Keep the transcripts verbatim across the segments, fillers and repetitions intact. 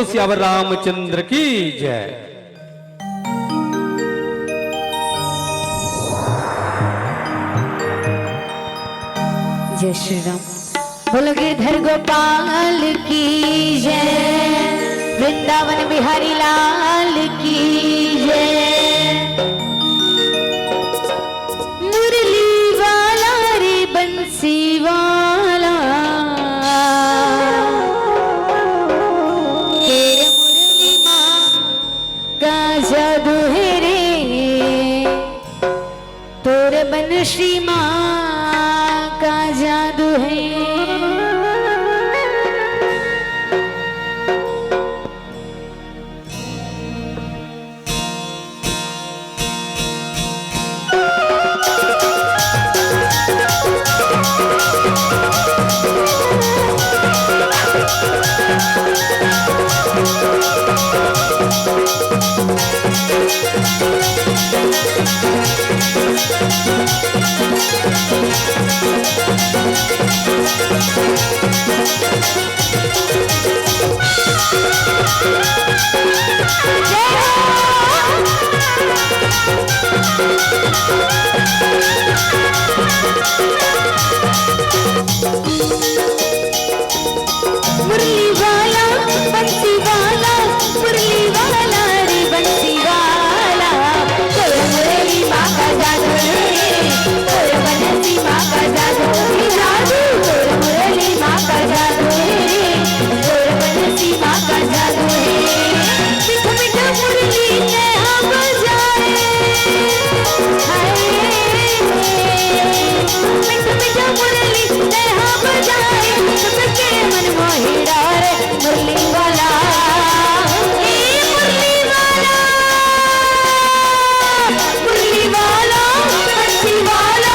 सियावर रामचंद्र की जय। जय श्री राम। बोलो गिरधर गोपाल की जय, वृंदावन बिहारी लाल की जय। मुरली वाला रे बंसी वाला, तेरे मुरली माँ का जादू है रे, तोर बंसी माँ का जादू है। मुरली वाला, बंसी वाला, मुरली वाला रे बंसी वाला, तोर मुरली माँ का जादू रे, तोर बंसी माँ का जादू, जादू, तोर मुरली माँ का जादू रे, तोर बंसी माँ का जादू रे। मीठ मीठ मुरली नैहा बजाए। हाय। मीठ मीठ मुरली नैहा बजाए, सबके मन मोहि डारे, मुरली वाला, ए मुरली वाला, मुरली वाला, बंसी वाला,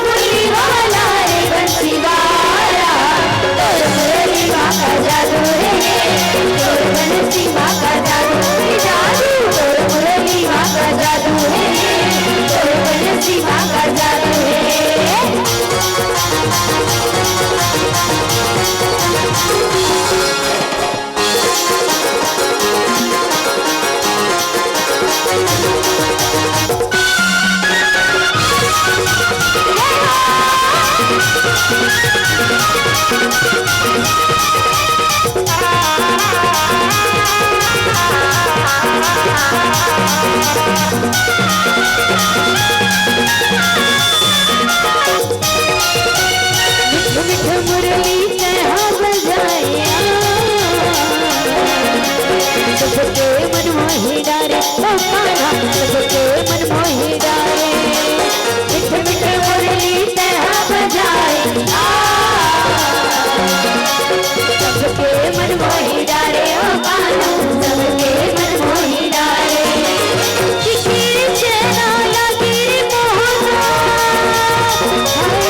मुरली वाला, रे बंसी वाला। तोर मुरली माँ का जादू रे, तोर बंसी माँ का जादू रे, जादू। तोर मुरली माँ का जादू रे, तोर बंसी माँ का जादू रे। मीठ मीठ मुरली कहाँ बजाया, सबके मन मोहि डारे, ओ कान्हा, सबके मन मोहि डारे। मीठ मीठ मुरली कहाँ बजाए, आ, सबके मन मोहि डारे, ओ कान्हा, सबके मन मोहि डारे। कि गिर चला लगी रे मोहना, हाय।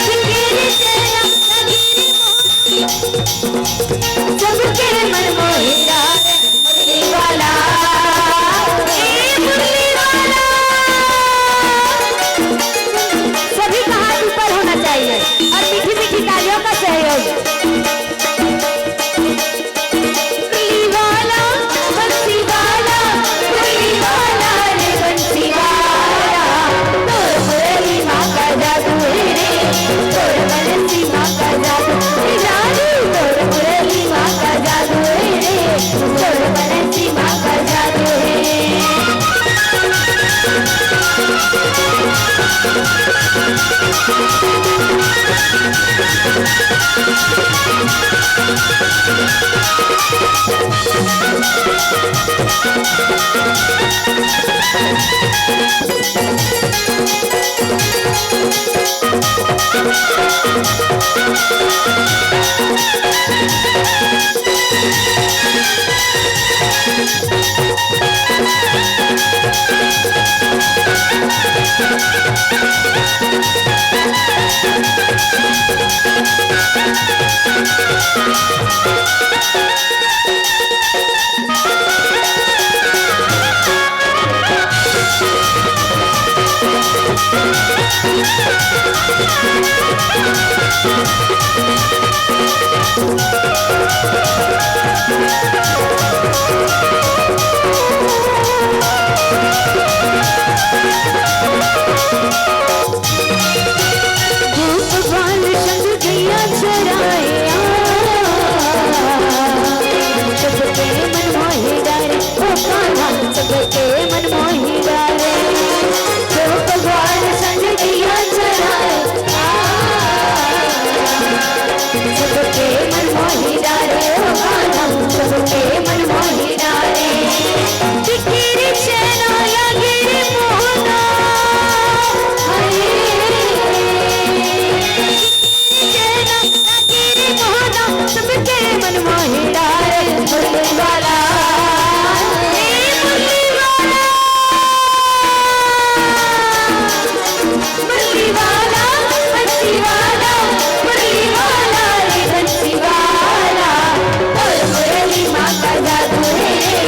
कि गिर चला लगी रे मोहना, सबके मन मोहि डारे। मुरली वाला, ए मुरली वाला। सभी का हाथ ऊपर होना चाहिए और मीठी मीठी तालियों का सहयोग। मुरली वाला, बंसी वाला, मुरली वाला रे बंसी वाला। तोर मुरली माँ का जादू है रे, तोर बंसी माँ का जादू है, जादू। तोर मुरली माँ का जादू है रे, तोर बंसी माँ का जादू है। रूप बाल संग गैया चराए, सबके मन मोहि डारे, ओ कान्हा, सबके मन मोहि डारे। रूप बाल संग गैया चराए, सबके मन मोहि डारे, ओ कान्हा, सबके मन मोहि डारे। दिखे रे चैना, लागे रे मोहना, हाय। दिखे रे चैना, लागे रे मोहना, सबके मन मोहि डारे। मुरली वाला, ए मुरली वाला, मुरली वाला, बंसी वाला, मुरली वाला रे बंसी वाला। तोर मुरली माँ का जादू है रे,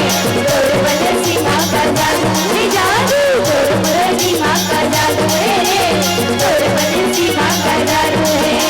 तोर बंसी माँ का जादू है, जादू। तोर मुरली माँ का जादू है रे, तोर बंसी माँ का जादू है।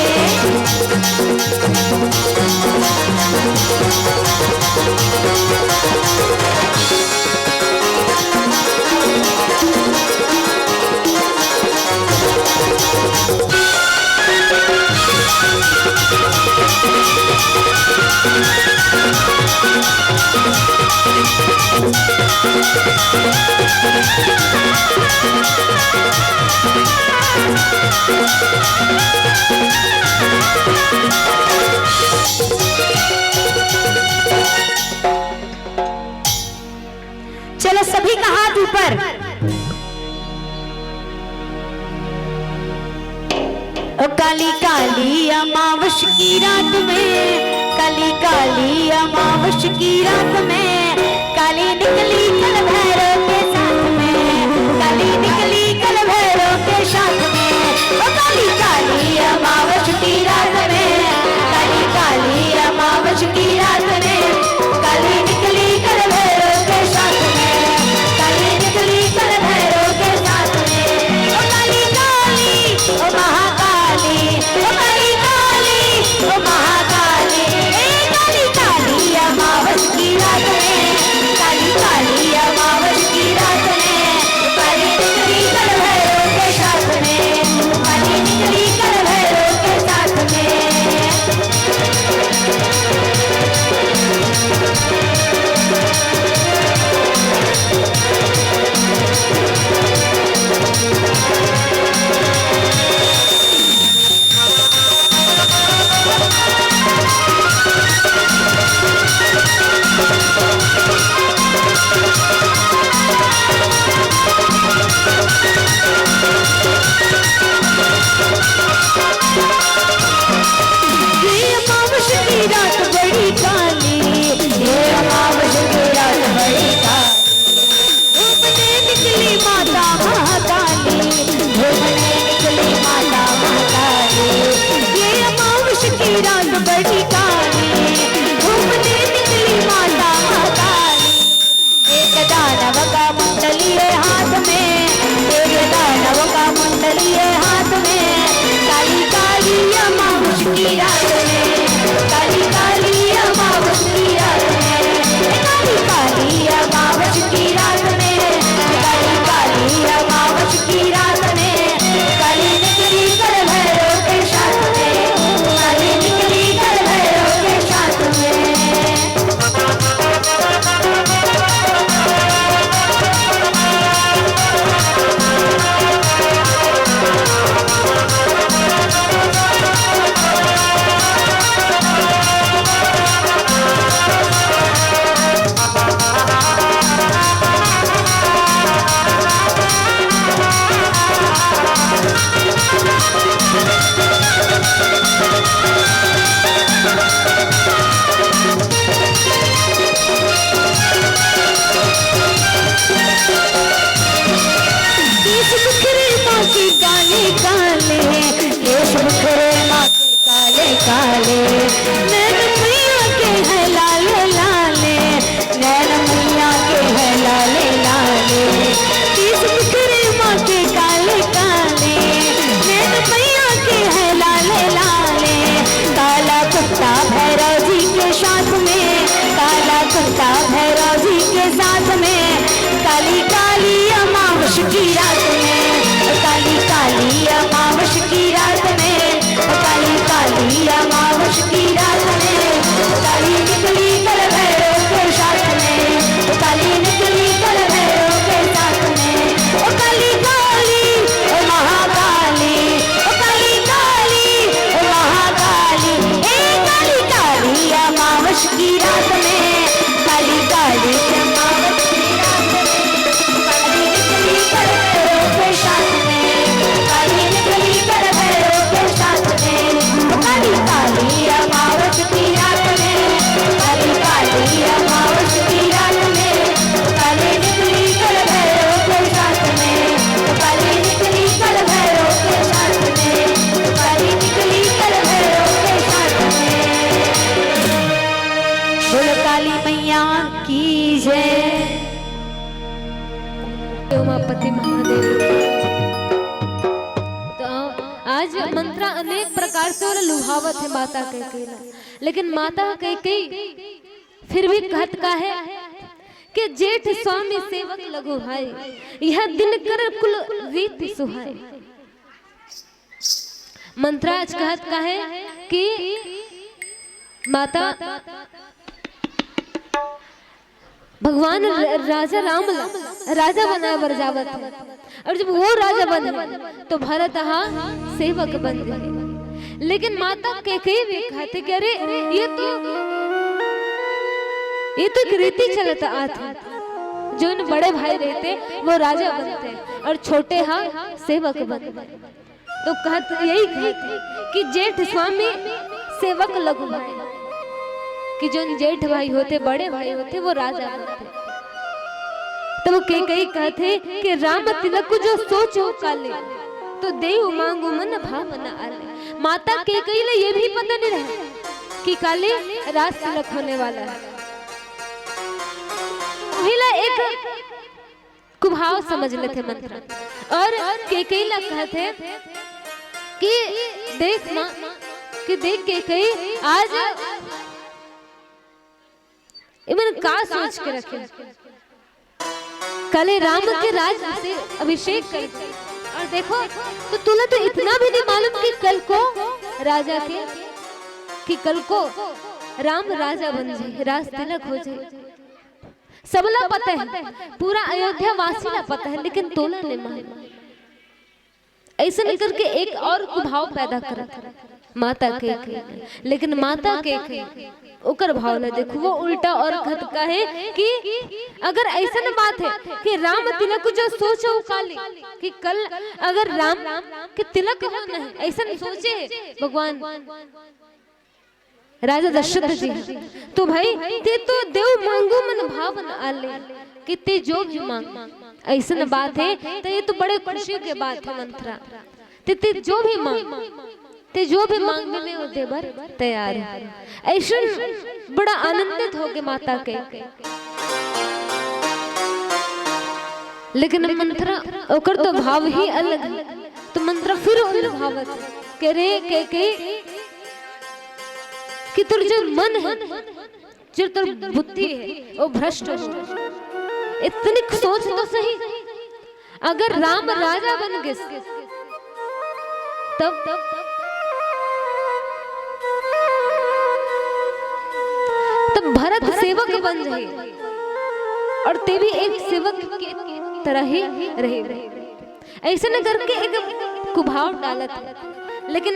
चलो, सभी का हाथ ऊपर। ओ काली काली अमावस की रात में, काली काली अमावस की रात में, काली निकली कल भैरव के साथ में, काली निकली कल भैरव के साथ में। ओ काली काली अमावस की रात में, काली काली अमावस की रात में, काली निकली कल भैरव के साथ में, काली निकली कल भैरव के साथ में। ओ काली काली, ओ महाकाली, ओ काली काली, ओ महाकाली, ए काली काली अमावस की रात में, काली काली अमावस की महादेव। तो आज मंथरा अनेक प्रकार से ओला लुभावत हे माता कैकेयी ला, लेकिन माता कैकेयी फिर भी कहत का हे कि जेठ स्वामी सेवक लघु भाई, यह दिन कर कुल रीत सुहाई। मंथरा आज कहत का हे कि माता भगवान र-, राजा राम ला राजा बनाए बर जावत हे, और जब वो राजा बन गे, तो भरत हा सेवक बन गे। लेकिन माता कैकेयी भी कहत हे कि अरे, ये तो, ये तो एक रीति चलत आत हे, जोन बड़े भाई रहिथे, वो राजा बनथे और छोटे हा सेवक बनथे। तो कहत, यही कहत हे कि जेठ स्वामी सेवक लघु भाई, कि जोन जेठ भाई होथे, बड़े भाई होथे, वो राजा बनथे। तब कैकेयी कहत हे कि राम तिलक जो सोचो काले, तो देउ मांगु मन भावना आले। माता कैकेयी ला ये भी पता नहीं रहे कि काले राज तिलक होने वाला हे। उही ला एक कुभाव समझ लेथे मंथरा। और कैकेयी ला कहत हे कि देख माँ, कि देख कैकेयी, आज इमन का सोच के रखे, काले राम के राज से अभिषेक कर दे। और देखो, तो तोला तो इतना भी नहीं मालूम कि कल को राजा के, कि कल को राम राजा बन जाही, राज तिलक हो जाही। सबला पता हे, पूरा अयोध्या वासी ला पता हे, लेकिन तोला नहीं मालूम। अइसन करके एक और कुभाव पैदा करत हे माता कैकेयी। लेकिन माता कैकेयी ओकर भाव ला देखो, वो उल्टा और कहत का हे कि अगर अइसन बात हे कि राम तिलक जो सोचो काले, कि कल अगर राम के तिलक होना हे, अइसन सोचे हे भगवान राजा दशरथ जी, तो भाई, ते तो देउ मांगु मन भावना आले, कि ते जो भी मांग, अइसन बात हे, तो ये तो बड़े खुशी के बात हे मंथरा। ते, ते जो भी मांग, ते जो भी मांग, मैं वो दे बर तैयार हूँ। अइसन बड़ा आनंदित होगे माता कैकेयी। लेकिन मंथरा, ओकर तो भाव ही अलग हे। तो मंथरा फिर उलझावत हे, कहे रे कैकेयी, कि तोर जो मन हे, जो तोर बुद्धि हे, वो भ्रष्ट हो। इतनी सोच तो सही, अगर राम राजा बन गे, तब, तब भरत सेवक बन जाही, और ते भी एक सेवक के तरह ही रही। अइसन करके एक कुभाव डालत हे। लेकिन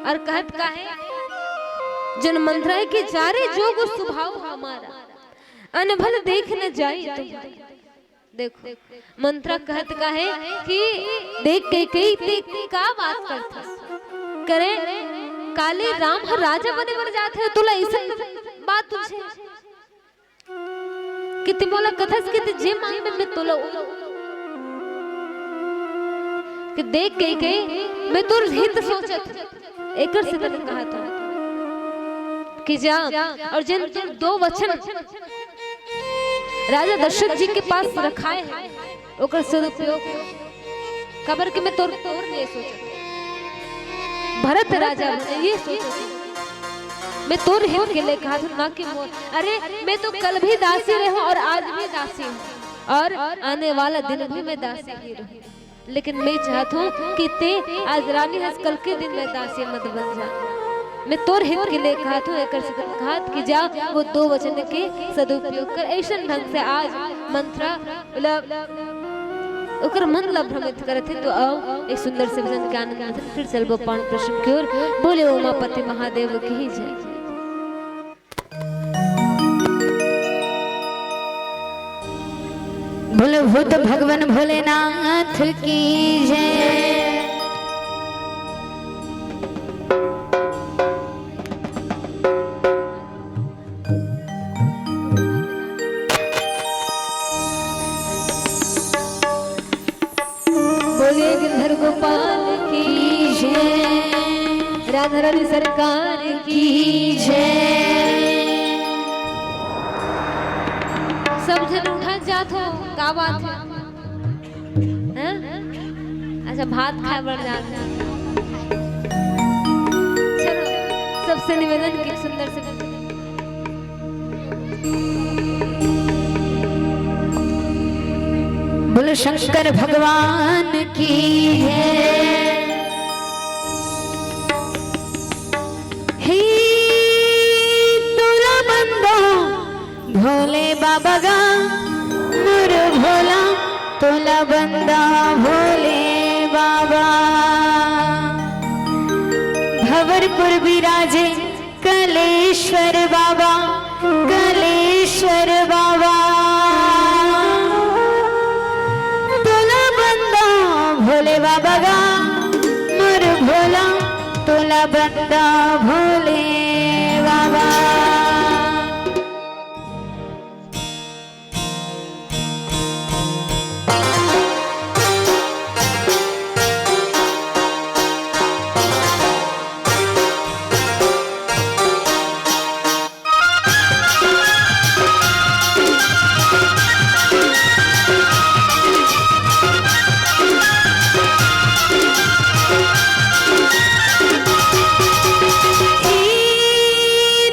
और कहत का हे, जन मंथरा हे कि जा रे जोग सुभाव हमारा, अनभल देख न जाई तुम्हारा। देखो, मंथरा कहत का हे कि देख कैकेयी, ते का बात करथस? कहे रे, काले राम ह राजा बने बर जात हे, तोला अइसन बात तुझे कि ते मोला कथस कि ते जे मांगबे, मैं तोला वो दूँ। कि देख कैकेयी, मैं तोर हित सोचत हूँ। एकर से तने कहा था कि जा, और जेन तोर दो वचन राजा दशरथ जी के पास रखाए हे, ओकर सदुपयोग, काबर कि मैं तोर, तोर लिए सोचत हूँ। भरत राजा बने ये सोचत हूँ। मैं तोर हित के लिए कहा था, ना कि मोर। अरे, मैं तो कल भी दासी रहे हूँ और आज भी दासी हूँ और आने वाला दिन भी मैं दासी ही रहूँ। लेकिन मैं चाहत हूँ कि ते आज रानी हस, कल के दिन मैं दासी मत बन जा। मैं तोर हित के लिए कहत हूँ, एकर से कहत कि जा, वो दो वचन के सदुपयोग कर। अइसन ढंग से आज मंथरा, मतलब, ओकर मन ला भ्रमित करत हे। तो आओ, एक सुंदर से भजन के आनंद लेथन, फिर चलबो पावन प्रश्न की ओर। बोले उमापति महादेव की जय। बोलो भूत भगवान भोलेनाथ की जय। बोले गिरधर गोपाल की जय, राधा रानी सरकार की जय। सब झन उठा जात हो, का बात हे? सब भात खाए बर जान। चलो, सबसे निवेदन कि सुंदर से बोलो शंकर भगवान की है। हे तोला बंदा भोले बाबा गा, मोर भोला तोला बंदा भोले बाबा। भंवरपुर बिराजे कलेश्वर बाबा, कलेश्वर बाबा। तोला बंदा भोले बाबा गा, मोर भोला तोला बंदा भोले बाबा।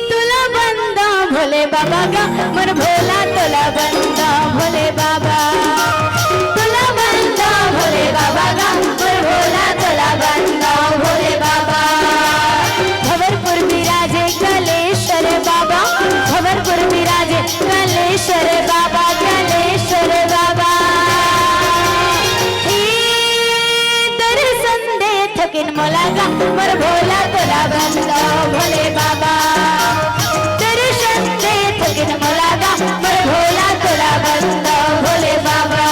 तोला बंदा भोले बाबा गा, मोर भोला तोला बंदा भोले बाबा। तोला बंदा भोले बाबा गा, मोर भोला तोला बंदा भोले बाबा। भंवरपुर बिराजे कलेश्वर बाबा, भंवरपुर बिराजे कलेश्वर बाबा, कलेश्वर बाबा। हे दर्शन दे थकिन मोला गा, मोर भोला तोला बंदा भोले बाबा। दर्शन दे थकिन मोला गा, मोर भोला तोला बंदा भोले बाबा।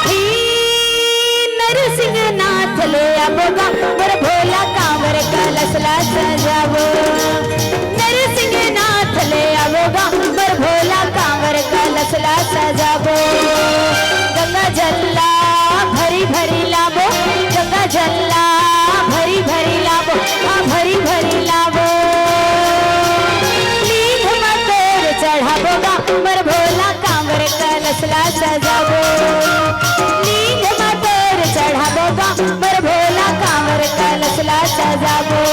हे नरसिंह नाथ ले आबो गा, मोर भोला कांवर कलस ला सजाबो। नरसिंह नाथ ले आबो गा, मोर भोला कांवर कलस ला सजाबो। गंगा जल ला भरी भरी लाबो, गंगा जल ला भरी भरी लाबो, हाँ भरी भरी लाबो। लीध म तोर चढ़ाबो गा, मोर भोला कांवर कलस ला सजाबो। लीध म तोर चढ़ाबो गा, मोर भोला कांवर कलस ला सजाबो।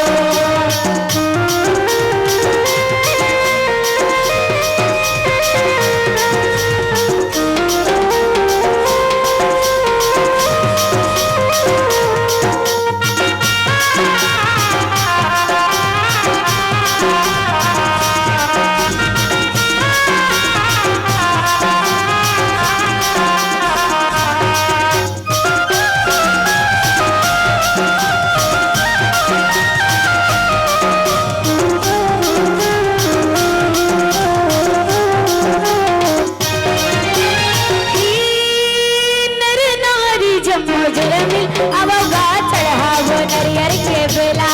नर नारी जम्मो जुलमिल, आवो गा चढ़ाबो नरियर के बेला।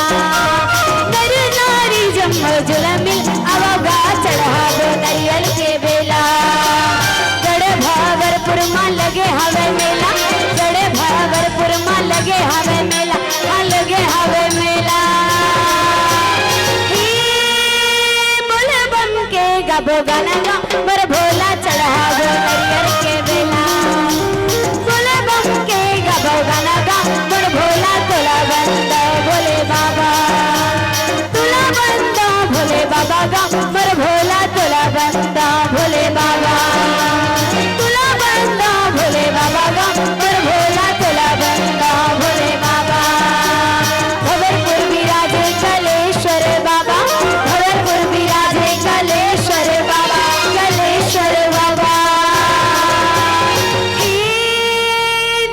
नर नारी जम्मो जुलमिल, आवो गा चढ़ाबो नरियर के बेला। गढ़ भंवरपुर मा लगे हवे मेला, गढ़ भंवरपुर मा लगे हवे मेला, हाँ लगे हवे मेला। हे बोल बम के गाबो गाना गा, मोर भोला चढ़ाबो नरियर के बेला। बोल बम के गाबो गाना गा, मोर भोला तोला बंदा भोले बाबा। तोला बंदा भोले बाबा गा, मोर भोला तोला बंदा भोले बाबा। तोला बंदा भोले बाबा गा, मोर भोला तोला बंदा भोले बाबा। भंवरपुर बिराजे कलेश्वर बाबा, भंवरपुर बिराजे कलेश्वर बाबा, कलेश्वर बाबा। हे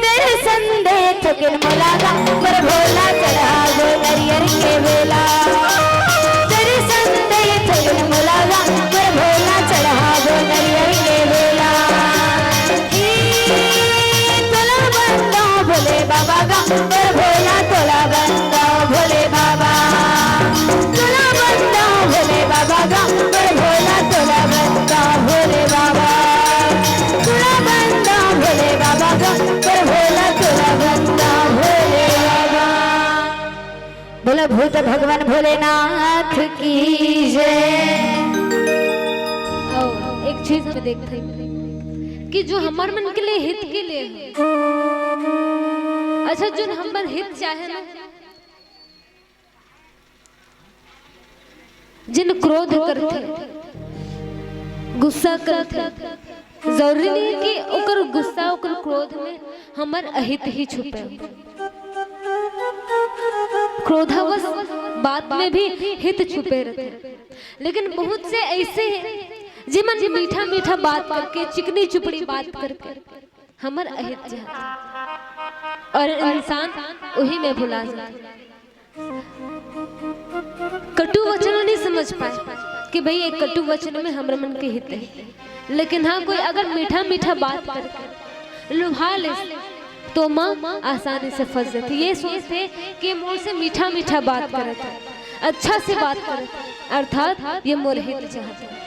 दर्शन दे थकिन मोला गा, मोर भोला चढ़ाबो नरियर के बेला। दर्शन दे थकिन मोला गा, मोर भोला चढ़ाबो नरियर के बेला। हे तोला बंदा भोले बाबा गा, मोर भोला तोला बंदा भोले बाबा। तोला बुद्ध भगवान भोलेनाथ की जय। अउ एक चीज हम देखते हैं कि जो हमर मन के लिए हित के लिए है, अच्छा, जो हमर हित चाहे ना, जिन क्रोध करथे, गुस्सा करथे, जरूरी नहीं कि ओकर गुस्सा, ओकर क्रोध में हमर अहित ही छुपे। क्रोधावश बात में भी हित छुपे रहथे, लेकिन बहुत से ऐसे हैं, जिमन मीठा मीठा बात करके, चिकनी चुपड़ी बात करके हमर अहित चाहथे, और इंसान वही में भुला जाथे। कटु वचन नहीं समझ पाए कि भाई, एक कटु वचन में हमर मन के हित है, लेकिन हाँ, कोई अगर मीठा मीठा बात करके लुभा ले, तो माँ आसानी से फंस जाती। ये सोचते कि मोर से मीठा मीठा बात करत है, अच्छा से बात करत है, अर्थात ये मोर हित चाहते हैं।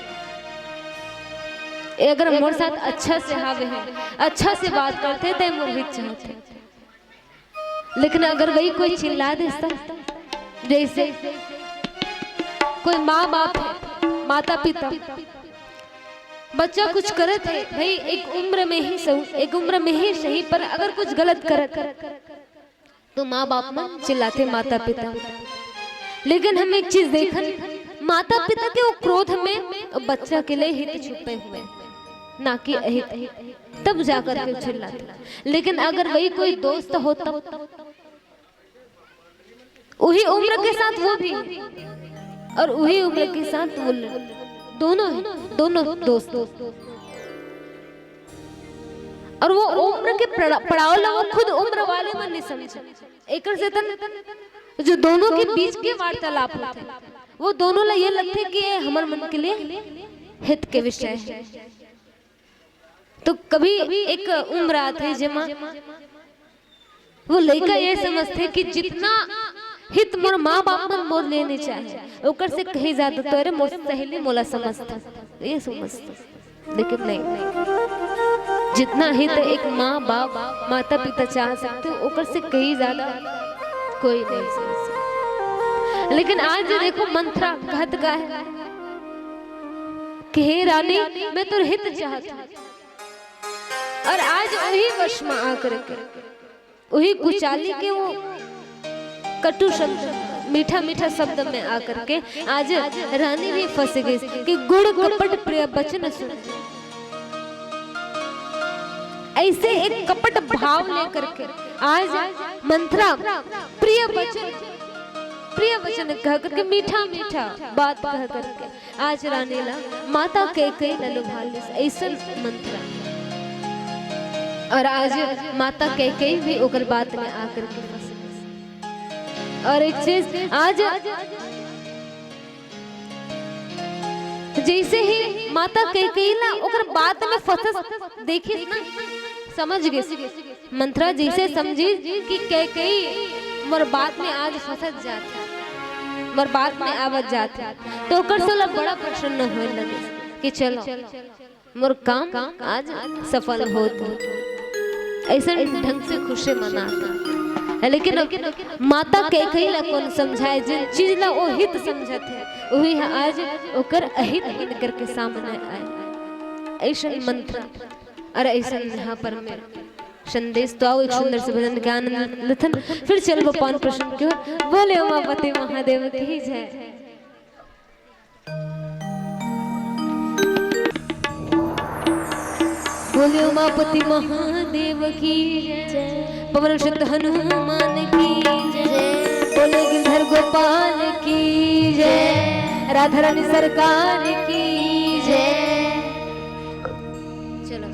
ये अगर मोर साथ अच्छा से हावे है, अच्छा से बात करते, तो ये मोर हित चाहते हैं। लेकिन अगर वही कोई चिल्ला देता, जैसे कोई माँ बाप है, माता पिता, बच्चा कुछ करत है भाई, एक उम्र में ही सही, एक उम्र में ही सही, पर अगर कुछ गलत करत है, तो माँ बाप मन चिल्लाथे, माता पिता। लेकिन हम एक चीज देखन, माता पिता के वो क्रोध में बच्चा के लिए हित छुपे हुए, ना कि अहित, तब जाकर के चिल्लाथे। लेकिन अगर वही कोई दोस्त हो, तब वही उम्र के साथ वो भी, और वही उम्र के साथ वो ल-, दोनों है, दोनों दोस्त। और वो उम्र के पड़ा-, पड़ाव ला वो खुद उम्र वाले मन नहीं समझे। एकर से तन जो दोनों के बीच के वार्तालाप होथे, वो दोनों ला ये लगथे कि ये हमर मन के लिए हित के विषय है। तो कभी एक उम्र आथे, जेमा वो लइका ये समझथे कि जितना हित मोर माँ बाप मन मोर लेने चाहे, ओकर से कहीं ज्यादा तो, अरे, मोर सहेली मोला समझथे, ये समझथे। लेकिन नहीं, जितना हित एक माँ बाप, माता पिता चाह सकथे, ओकर से कहीं ज्यादा कोई नहीं समझ सकता। लेकिन आज जो देखो, मंथरा कहत का है कि हे रानी, मैं तोर हित चाहत हूँ। और आज वही वश में आकर के, वही कुचाली के वो कटु शब्द, मीठा मीठा शब्द में आकर के आज रानी भी फंस गई कि गुड़ कपट प्रिय वचन सुन। ऐसे एक कपट भाव लेकर के आज मंथरा प्रिय वचन, प्रिय वचन कह करके, मीठा मीठा बात कह करके आज रानी ला माता कैकेयी ला लुभा लिस, ऐसन मंथरा। और आज माता कैकेयी भी ओकर बात में आकर के फंस गइस। और एक चीज, आज जैसे ही माता कैकेयी ला ओकर बात में फंसस देखिस ना, समझ गइस। मंथरा जैसे समझी कि कैकेयी मोर बात में आज फंसत जात है, मोर बात में आवत जात है, तो ओकर से ओला बड़ा प्रसन्न होए लगे कि चलो, मोर काम आज सफल होत है। ऐसन ढंग से खुशी मनात है। लेकिन माता कैकेयी ला कौन समझाए, जिन चीज ला वो हित समझत है, वही है आज ओकर अहित बन करके सामने आए। ऐसन मंथरा और ऐसन यहाँ पर में संदेश। तो आओ, एक सुंदर से भजन के आनंद लेथन, फिर चलबो पावन प्रसंग के ओर। बोले उमापति महादेव की जय। बोले उमापति महादेव की जय, पवन सुत हनुमान की जय, बोले गिरधर गोपाल की जय, राधा रानी सरकार की जय। चलो,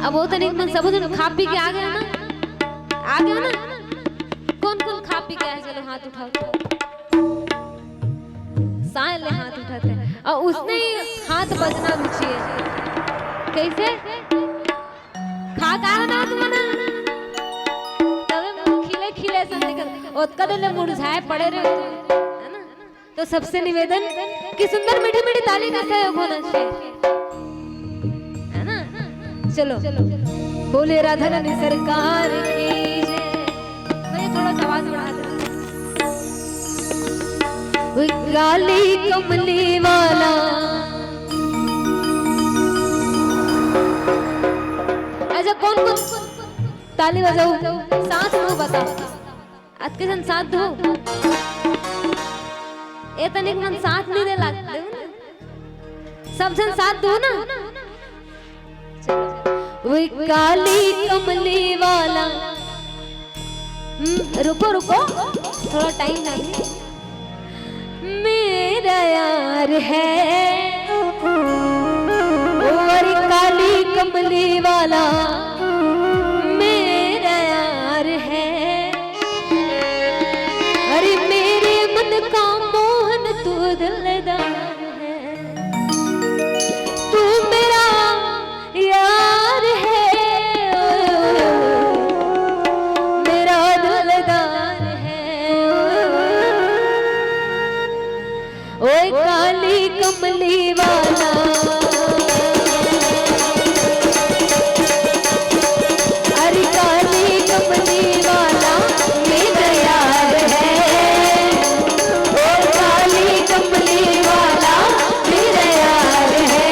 अब वो तनिक मन सबो जन खा पी के आ गए ना, आ गए ना? कौन कौन खा पी के आए, चलो हाथ उठाओ। साय ले हाथ उठाते हैं और उसने ही हाथ बजना भी चाहिए। कैसे? खा का ना तुम ना, तबे मुंह खिले खिले ऐसा निकल, ओतका देर ले मुरझाए पड़े रहे तुम, है ना? तो सबसे निवेदन कि सुंदर मीठी मीठी ताली का सहयोग होना चाहिए, है ना? चलो, बोले राधा रानी सरकार की जय। भैया, थोड़ा सा आवाज बढ़ा दो। काली कमली वाला। अच्छा, कौन कौन ताली बजाओ, साथ दो, बताओ। अतके झन साथ दो। ए तनिक मन साथ नहीं दे लाग। सब झन साथ दो ना। वो काली कमली वाला। हम्म, रुको, रुको, थोड़ा टाइम लगे। मेरा यार है वो, अरे काली कमली वाला मेरा यार है। अरे मेरे मन का मोहन तू दिलदार है, तू मेरा यार है, मेरा दिलदार है। ओए काली कमली वाला, अरे काली कमली वाला मेरा यार है। ओ काली कमली वाला मेरा यार है।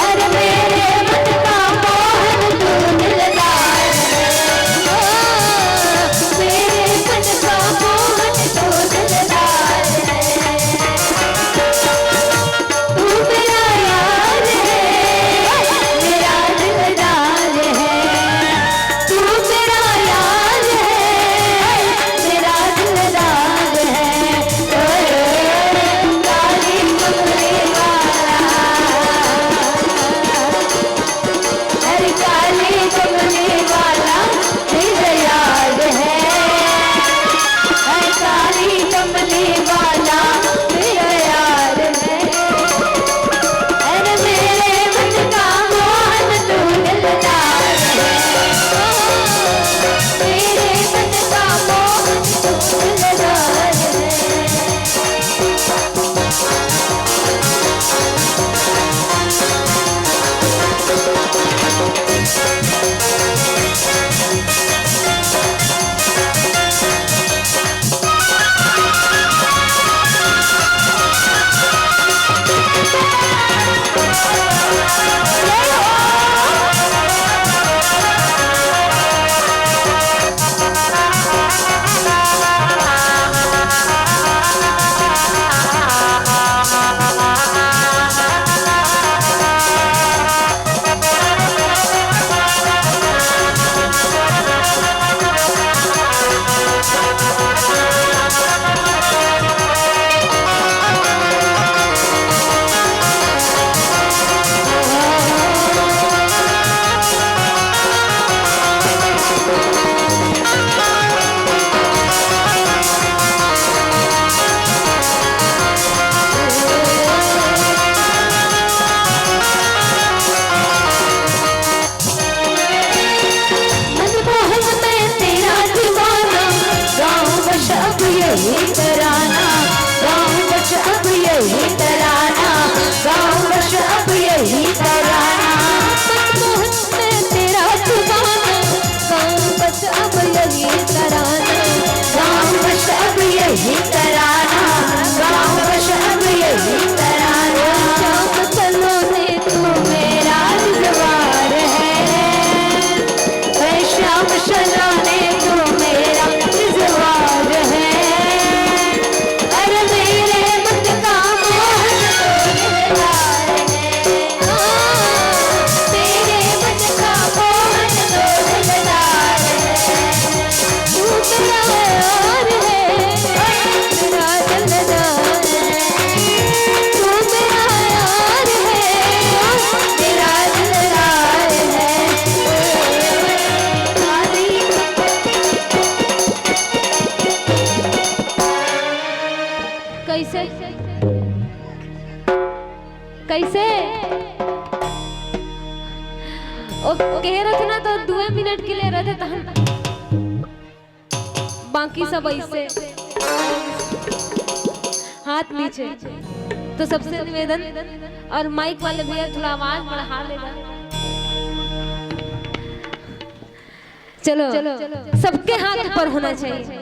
अरे मेरे मन का मोहन तू दिलदार है। ओ मेरे मन का मोहन तू दिलदार है। तू मेरा यार है, मेरा दिलदार है। तू मेरा यार है, मेरा दिलदार है। ओ काली कमली वाला, अरे काली कमली वाला मेरा यार है। अरे काली कमली वाला मेरा यार है। अरे मेरे मन का मोहन तू दिलदार है। मेरे मन का मोहन तू दिलदार है। मनमोहन मैं तेरा दीवाना, गाँव बस अब यही तराना, गाँव बस अब यही तराना, गाँव बस अब यही तराना। मनमोहन मैं तेरा दीवाना, गाँव बस अब यही तराना, गाँव बस अब यही तराना, गाँव बस अब यही तराना। श्याम सलोने तू मेरा दिलवार है, ऐ श्याम सलोने तू मेरा दिलवार है। अरे मेरे मन का मोहन तू दिलदार है। तेरे मन का मोहन तो दिलदार है। तू मेरा यार है, मेरा दिलदार है। तू मेरा यार है, मेरा दिलदार है। कैसे? कैसे? ओ, कहे रथे ना तो दुए मिनट के लिए रथे तहन बाकी सब ऐसे हाथ नीचे। तो सबसे निवेदन, और माइक वाले भैया थोड़ा आवाज बढ़ा लेना। चलो, सबके हाथ ऊपर होना चाहिए।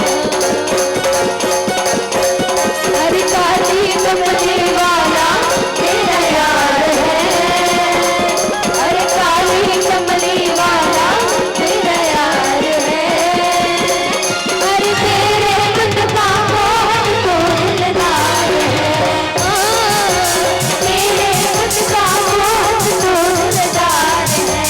अरे काली कमली वाला तेरा यार है, अरे काली कमली वाला तेरा यार है, अरे तेरे मन का मोहन तो दिलदार है, ओ, तेरे मन का मोहन तो दिलदार है।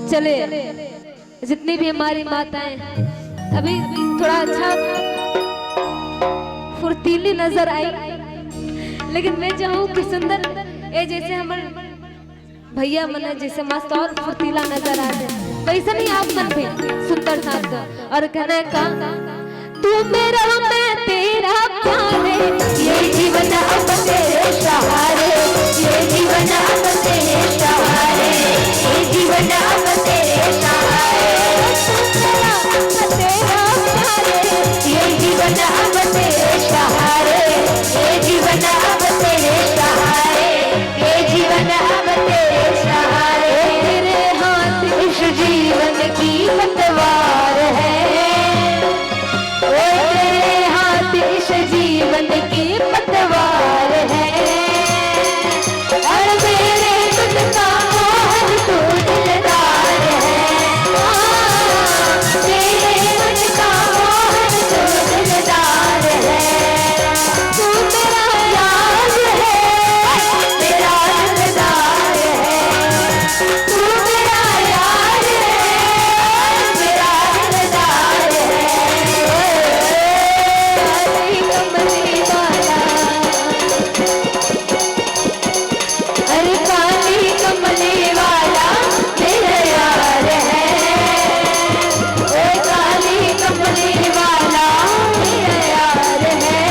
चले, जितनी भी हमारी माताएं अभी थोड़ा अच्छा फुर्तीली नजर आई, लेकिन मैं चाहूँ कि सुंदर, ए, जैसे हमर भैया मन हे, जैसे मस्त और फुर्तीला नजर आथे, वैसे नहीं आप मन भी सुंदर साथ दो। और कहना है का, तू मेरा, मैं तेरा प्यार है, ये जीवन अब तेरे सहारे, ये जीवन अब तेरे सहारे, ये जीवन अब तेरे सहारे। तू मेरा, मैं तेरा प्यार है, ये जीवन अब तेरे सहारे, ये जीवन अब तेरे सहारे, ये जीवन अब तेरे सहारे। तेरे हाथ इस जीवन की पतवार है, ओ तेरे हाथ इस जीवन की पतवार है। और मेरे मन का मोहन तू दिलदार है। हाँ, मेरे मन का मोहन तू दिलदार है। तू मेरा यार है, मेरा दिलदार है। तू मेरा यार है, मेरा दिलदार है। ओ, काली कमली वाला, अरे काली कमली वाला मेरा यार है। ओ काली कमली वाला मेरा यार है।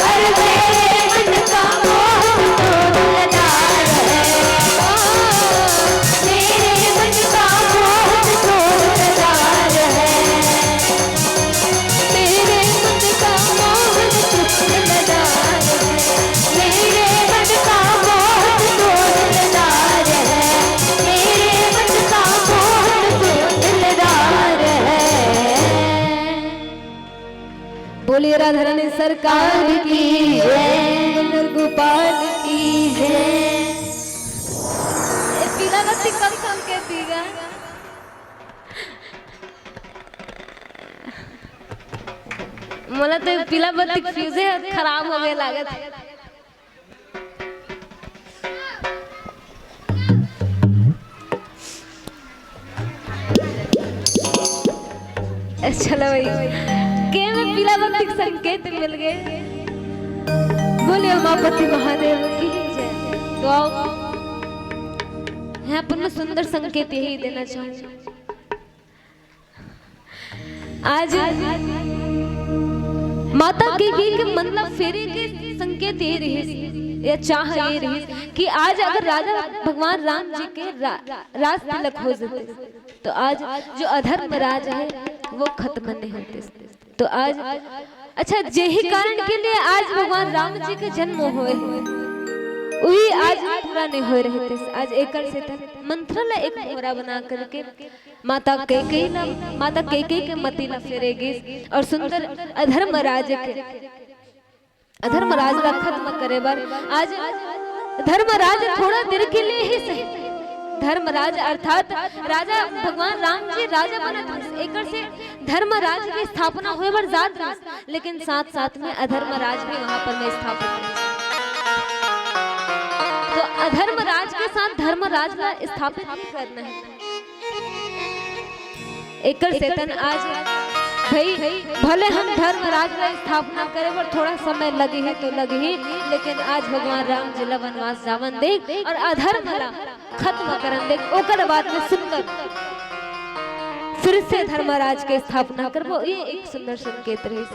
अरे मेरे मन का मोहन तो दिलदार है। ओ, मेरे मन का मोहन तो दिलदार है। मेरे मन का मोहन तो दिलदार है। मेरे मन का मोहन तो दिलदार है। मेरे मन का मोहन तो दिलदार है। बोलिए राधा रानी सरकार की जय, गोपाल की जय। ए, पीला बत्ती कब संकेत देगा? मोला तो पीला बत्ती के fuse ह खराब हो गए लागत। चलो भाई, के में पीला बत्ती के संकेत मिल गए। बोलिए उमापति महादेव की जय। तो आओ, यहाँ पर मैं सुंदर संकेत यही देना चाहूँ। आज माता कैकेयी के मन ला फेरे के संकेत ये रहिस या चाह ये रहिस कि आज अगर राजा भगवान राम जी के रा-, राज तिलक हो जाते तो आज जो अधर्म राज है वो खत्म नहीं होते। तो आज अच्छा, जेही कारण के लिए आज भगवान राम जी के जन्म होए, वही आज पूरा नहीं होए रहते। आज एकर से तन मंत्र ला एक मोहरा बना करके माता कैकेयी ला, माता कैकेयी के मति ला फेरे गिस और सुंदर अधर्म राज के, अधर्म राज ला खत्म करे बर आज धर्मराज थोड़ा देर के लिए ही सही, धर्मराज अर्थात राजा भगवान राम जी राजा बनत हस, एकर से धर्मराज की स्थापना होए बर जात रहिस, लेकिन साथ साथ में अधर्मराज भी वहां पर में स्थापित रहिस। तो अधर्मराज के साथ धर्मराज ला स्थापित भी करना है। एकर सेतन आज भाई, भले हम धर्मराज ला स्थापना करे बर थोड़ा समय लगे ही तो लगे ही, लेकिन आज भगवान राम जी ला वनवास जावन दे और अधर्म ला खत्म करन दे, ओकर बाद में सुंदर फिर से धर्मराज के स्थापना करबो। ये एक सुंदर संकेत रहिस।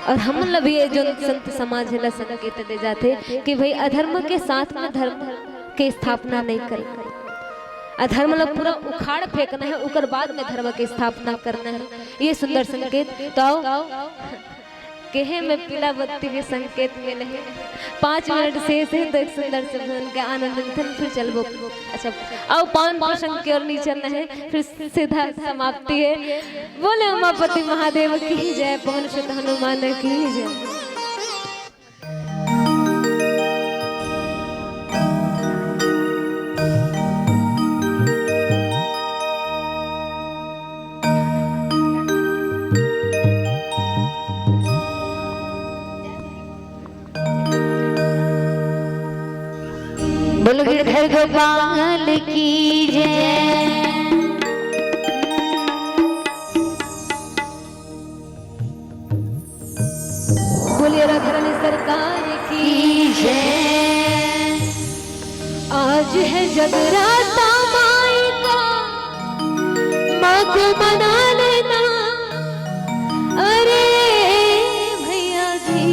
और हमन ला भी ये जो संत समाज ला संकेत दे जाथे कि भाई अधर्म के साथ में धर्म के स्थापना नहीं करे, अधर्म ला पूरा उखाड़ फेंकना है, उकर बाद में धर्म के स्थापना करना है। ये सुंदर संकेत। तो आओ, केहे में पीला बत्ती के संकेत मिले है। पाँच मिनट शेष है तो एक सुंदर से भजन के आनंद लेथन, फिर चलबो। अच्छा, आओ पावन प्रसंग के ओर नहीं चलना है, फिर सीधा समाप्ति है। बोले उमापति महादेव की जय, पवन सुत हनुमान की जय। बोल गिरधर गोपाल की जय। बोलिए राधा रानी सरकार की जय। आज है जगराता माई का, माँ को मना लेना। अरे भैया जी,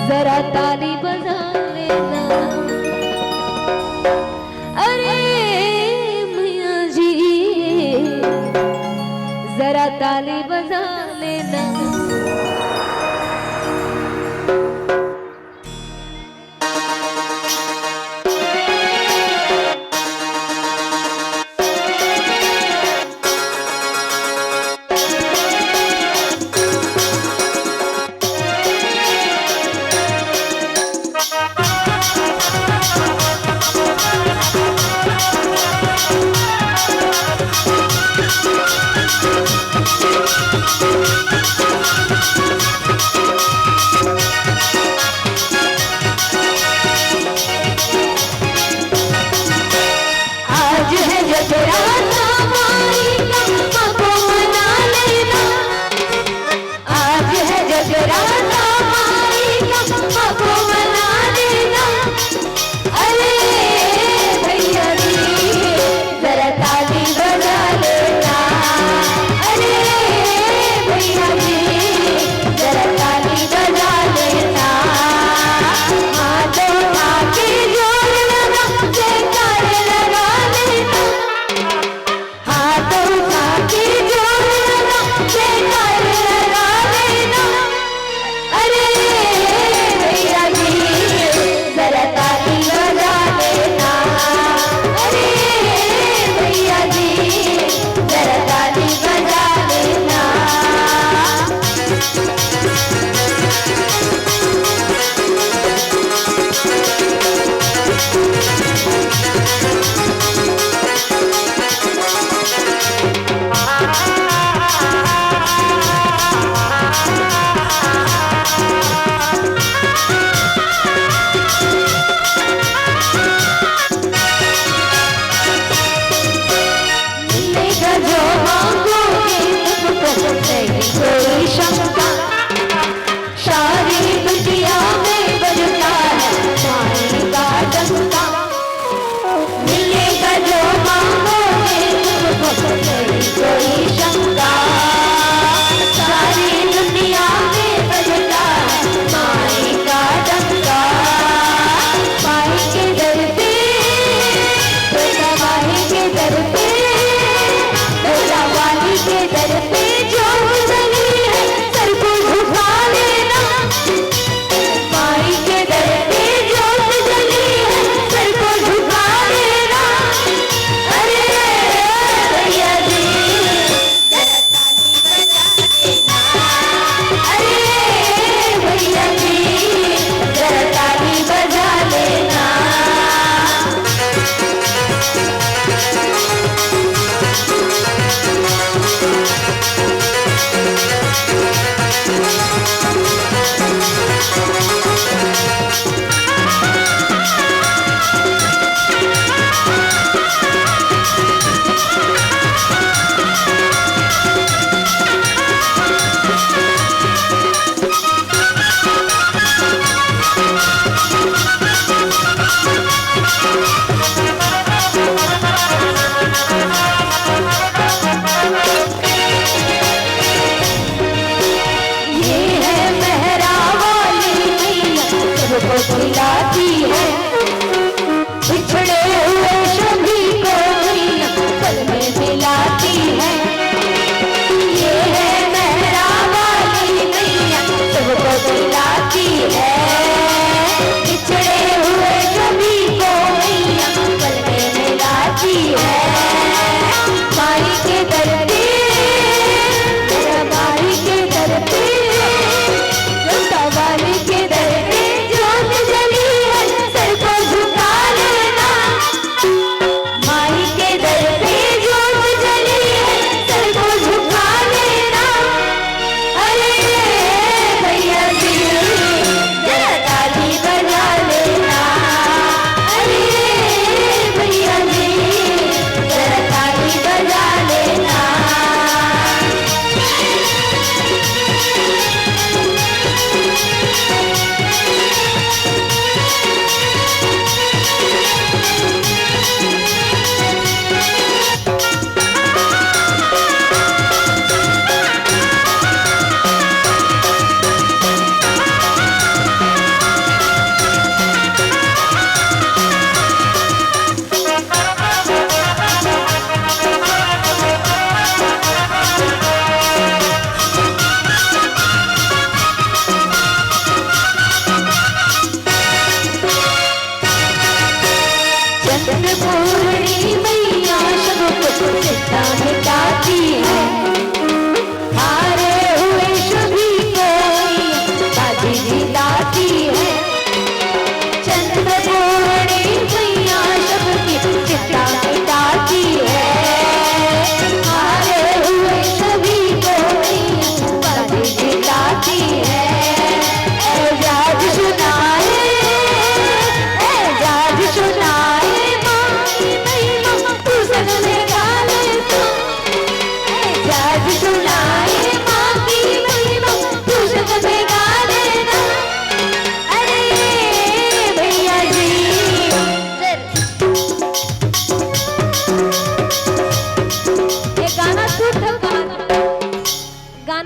जरा ताली बजा लेना। अरे मैया जी, जरा ताली बजा लेना।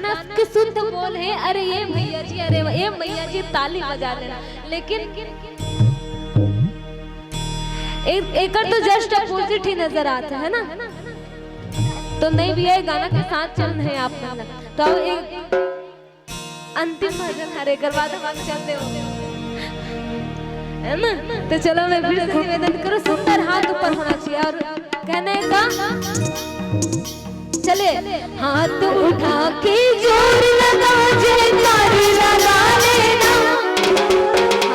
गाना के शुद्ध बोल हे, "अरे ये भैया जी, अरे ये मैया जी, ताली बजा लेना।" लेकिन एक, एकर तो just opposite ही नजर आता है ना। तो नहीं भैया, ये गाना के साथ चलना है आप मन ला। तो अब एक अंतिम भजन हरे, एकर बाद हम चल देव, है ना? तो चलो, मैं फिर से निवेदन करूँ, सुंदर हाथ ऊपर होना चाहिए और कहने का, चले, हाथ उठा के जोर लगा, जयकार लगा लेना।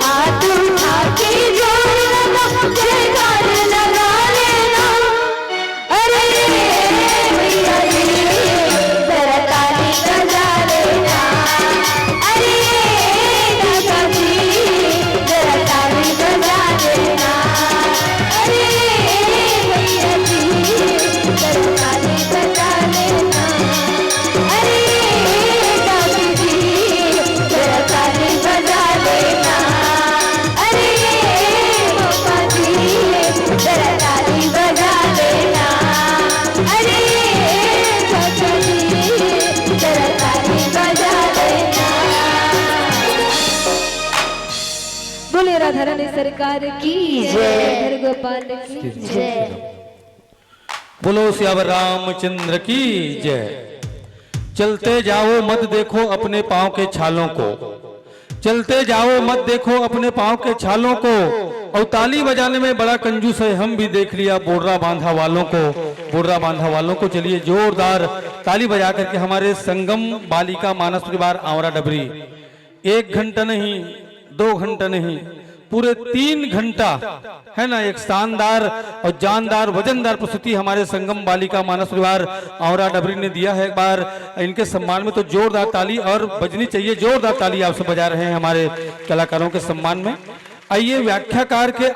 हाथ उठा के जोर लगा, जयकार लगा लेना। अरे भैया जी, जरा ताली बजा लेना। अरे दादा जी, जरा ताली बजा लेना। अरे भैया जी, जरा ताली बजा लेना। अरे दादा जी, जरा ताली बजा लेना। अरे पापा जी, जरा ताली बजा लेना। अरे पापा जी, जरा ताली बजा लेना। बोले राधा रानी सरकार की जय। धर गोपाल की जय। बोलो सियावर रामचंद्र की जय। चलते जाओ, मत देखो अपने पाँव के छालों को। चलते जाओ, मत देखो अपने पाँव के छालों को। और ताली बजाने में बड़ा कंजूस है, हम भी देख लिया बोर्रा बांधा वालों को, बोर्रा बांधा वालों को। चलिए, जोरदार ताली बजा करके हमारे संगम बालिका मानस परिवार आंवरा डबरी, एक घंटा नहीं, दो घंटा नहीं, पूरे तीन घंटा, है ना, एक शानदार और जानदार, वजनदार प्रस्तुति हमारे संगम बालिका मानस परिवार आंवरा डबरी ने दिया है। एक बार इनके सम्मान में तो जोरदार ताली और बजनी चाहिए, जोरदार ताली आपसे बजा रहे हैं हमारे कलाकारों के सम्मान में। आइए, व्याख्याकार के